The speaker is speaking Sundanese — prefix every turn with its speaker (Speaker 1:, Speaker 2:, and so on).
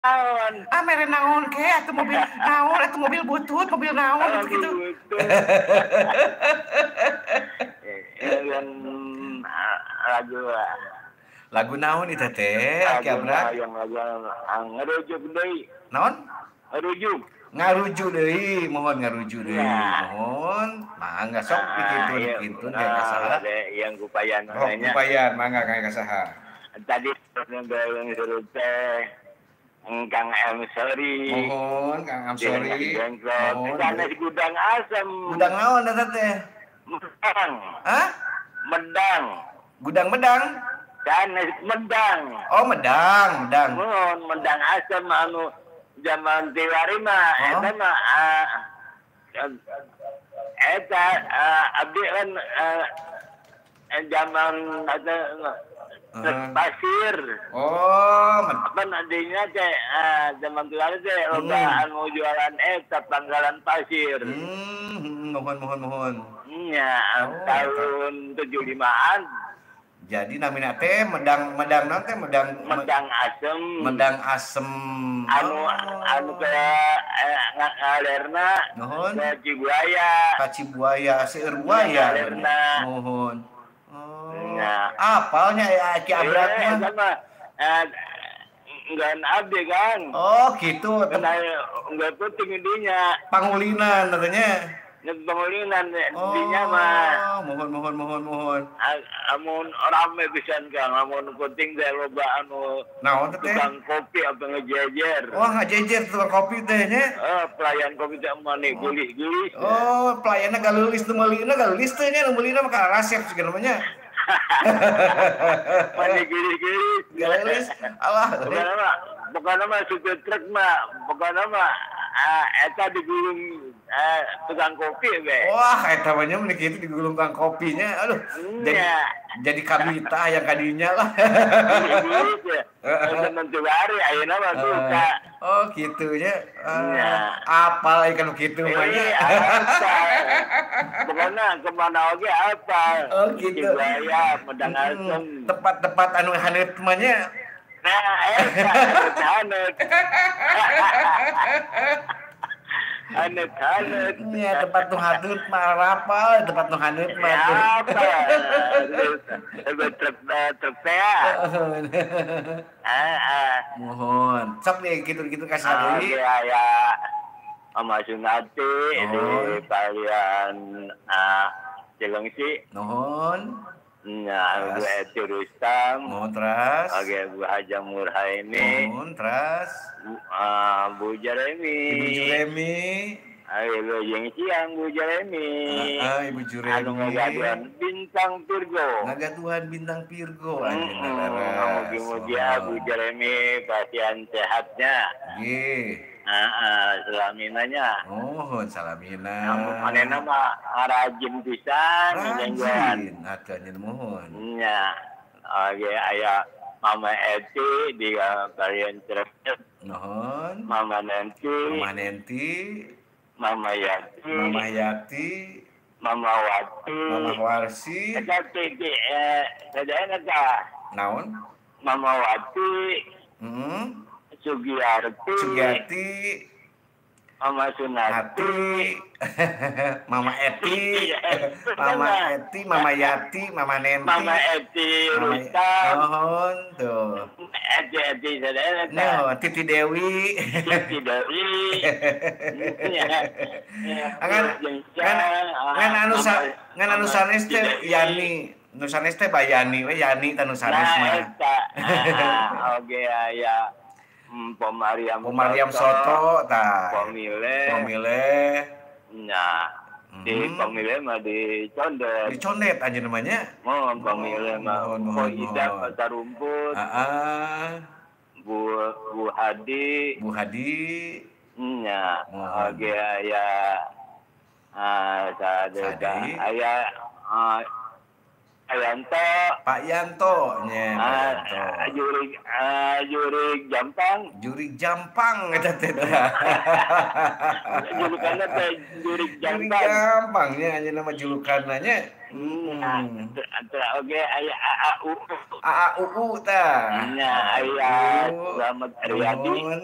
Speaker 1: Naon?
Speaker 2: Ah, mere naon ke atuh mobil naon atuh mobil butut, mobil naon gitu.
Speaker 1: Lagu
Speaker 2: lagu naon itu teh Aki Abrak?
Speaker 1: Yang lagu ngarujuk deui.
Speaker 2: Naon?
Speaker 1: Ngarujuk.
Speaker 2: Ngarujuk deui, mohon ngarujuk deui. Mohon. Mangga sok pikintun kayak kasaha.
Speaker 1: Yang kupayan
Speaker 2: oh, kupayan mangga kayak kasaha.
Speaker 1: Tadi yang seru teh Kang M Sorry.
Speaker 2: Mohon Kang M Sorry.
Speaker 1: Mohon. Sanes gudang asem.
Speaker 2: Gudang naon eta teh?
Speaker 1: Medang.
Speaker 2: Hah?
Speaker 1: Medang.
Speaker 2: Gudang medang?
Speaker 1: Sanes medang.
Speaker 2: Oh, medang, medang.
Speaker 1: Mohon medang asem anu zaman tiwari mah eta mah eta abdi kan zaman eta pasir.
Speaker 2: Oh,
Speaker 1: kan adanya teh zaman tiwari teh loba anu jualan eta pangkalan pasir.
Speaker 2: Mohon mohon mohon.
Speaker 1: Nya, tahun 75-an.
Speaker 2: Jadi namina teh medang medang naon teh medang
Speaker 1: medang asem.
Speaker 2: Medang asem.
Speaker 1: Anu anu ke ngalerna
Speaker 2: nuhun
Speaker 1: ke Cibuaya.
Speaker 2: Ka Cibuaya seueur buaya.
Speaker 1: Ngalerna.
Speaker 2: Nuhun. Oh.
Speaker 1: Nah.
Speaker 2: Apalnya ya Aki Abrak mah.
Speaker 1: Sama enggan abdi kan.
Speaker 2: Oh, gitu.
Speaker 1: Enggak penting dinya.
Speaker 2: Pangulinan katanya.
Speaker 1: Pangulinan dinya mah.
Speaker 2: Mohon mohon mohon mohon.
Speaker 1: Amun rame pisan Kang, amun penting teh loba anu
Speaker 2: naon teh?
Speaker 1: Tukang kopi apa ngejejer.
Speaker 2: Wah, ngajejer tukang kopi teh nya.
Speaker 1: Pelayan kopi teh mani geulis-geulis.
Speaker 2: Oh, pelayanna galeulis nu meulina galeulis teh nya, nu meulina mah ka rasep segala namanya.
Speaker 1: Mani geulis-geulis.
Speaker 2: Galeulis. Alah.
Speaker 1: Bukan mah supir truk mah, bukan mah eta digulung tukang kopi be.
Speaker 2: Wah, eta mah nya mun kitu digulung tukang kopinya. Aduh. Jadi kabita yang kadinya lah.
Speaker 1: Zaman tiwari ayeuna mah suka.
Speaker 2: Oh, kitu nya. Apal ikan kitu mah nya.
Speaker 1: Pokona kemana oge apal.
Speaker 2: Oh, gitu.
Speaker 1: Cibuaya, medang asem.
Speaker 2: Tempat-tempat anu haneut mah nya.
Speaker 1: Nah, eta haneut. Haneut-haneut.
Speaker 2: Ya, tempat nu haneut mah rapal, tempat nu haneut mah.
Speaker 1: Apa? Truk truk teh.
Speaker 2: Mohon. Sok nih gitu-gitu kasih deui.
Speaker 1: Ya, Mama Sunati di Palian Cilengsi.
Speaker 2: Nuhun.
Speaker 1: Nah, Bu Eti Rustam.
Speaker 2: Mohon teras.
Speaker 1: Oke, Bu Haja Murhaini.
Speaker 2: Mohon teras.
Speaker 1: Bu Jeremy.
Speaker 2: Ibu Jeremy.
Speaker 1: Ayo, yang siang Bu Jeremy.
Speaker 2: Ibu Jeremy.
Speaker 1: Anu ngagaduhan Bintang Virgo.
Speaker 2: Ngagaduhan Bintang Virgo.
Speaker 1: Mugi-mugi Bu Jeremy pasien sehatnya.
Speaker 2: Nggih.
Speaker 1: Salaminanya.
Speaker 2: Mohon salamina.
Speaker 1: Manehna mah rajin pisan
Speaker 2: rajin. Atuh anjeun mohon.
Speaker 1: Nya. Oke, aya Mama Eti di Kalian Cirebon.
Speaker 2: Nuhun.
Speaker 1: Mama Nenti.
Speaker 2: Mama Nenti.
Speaker 1: Mama Yati.
Speaker 2: Mama Yati.
Speaker 1: Mama Wati.
Speaker 2: Mama Warsi.
Speaker 1: Eta teh sadayana tah.
Speaker 2: Naon?
Speaker 1: Mama Wati. Sugiyarti.
Speaker 2: Sugiyarti.
Speaker 1: Mama Sunati.
Speaker 2: Mama Eti. Mama Eti, Mama Yati, Mama Nenti.
Speaker 1: Mama Eti Rustam.
Speaker 2: Nuhun tuh.
Speaker 1: Eti Eti sadayana.
Speaker 2: Nuhun, Titi Dewi.
Speaker 1: Titi Dewi.
Speaker 2: Ngan ngan anu ngan anu sanes teh Yani, nu sanes teh Bayani we Yani tah nu sanes mah.
Speaker 1: Nah, eta. Oke aya. Pomariam
Speaker 2: Pomariam Soto tah.
Speaker 1: Pomile.
Speaker 2: Pomile.
Speaker 1: Nah, di Pomile mah di Condet.
Speaker 2: Di Condet aja namanya.
Speaker 1: Mohon Pomile mah. Po Ida Pasar Rumput. Bu Bu Hadi.
Speaker 2: Bu Hadi.
Speaker 1: Nya. Oke aya. Sadeda aya Yanto.
Speaker 2: Pak Yanto nya, Pak Yanto.
Speaker 1: Jurig jurig Jampang.
Speaker 2: Jurig Jampang eta teh tah.
Speaker 1: Julukanna teh Jurig
Speaker 2: Jurig
Speaker 1: Jampang.
Speaker 2: Jampang nya anjeunna mah julukanna nya.
Speaker 1: Nah, teu oge aya AAU.
Speaker 2: AAUU tah.
Speaker 1: Nya aya Slamet Riyadi.
Speaker 2: Nuhun.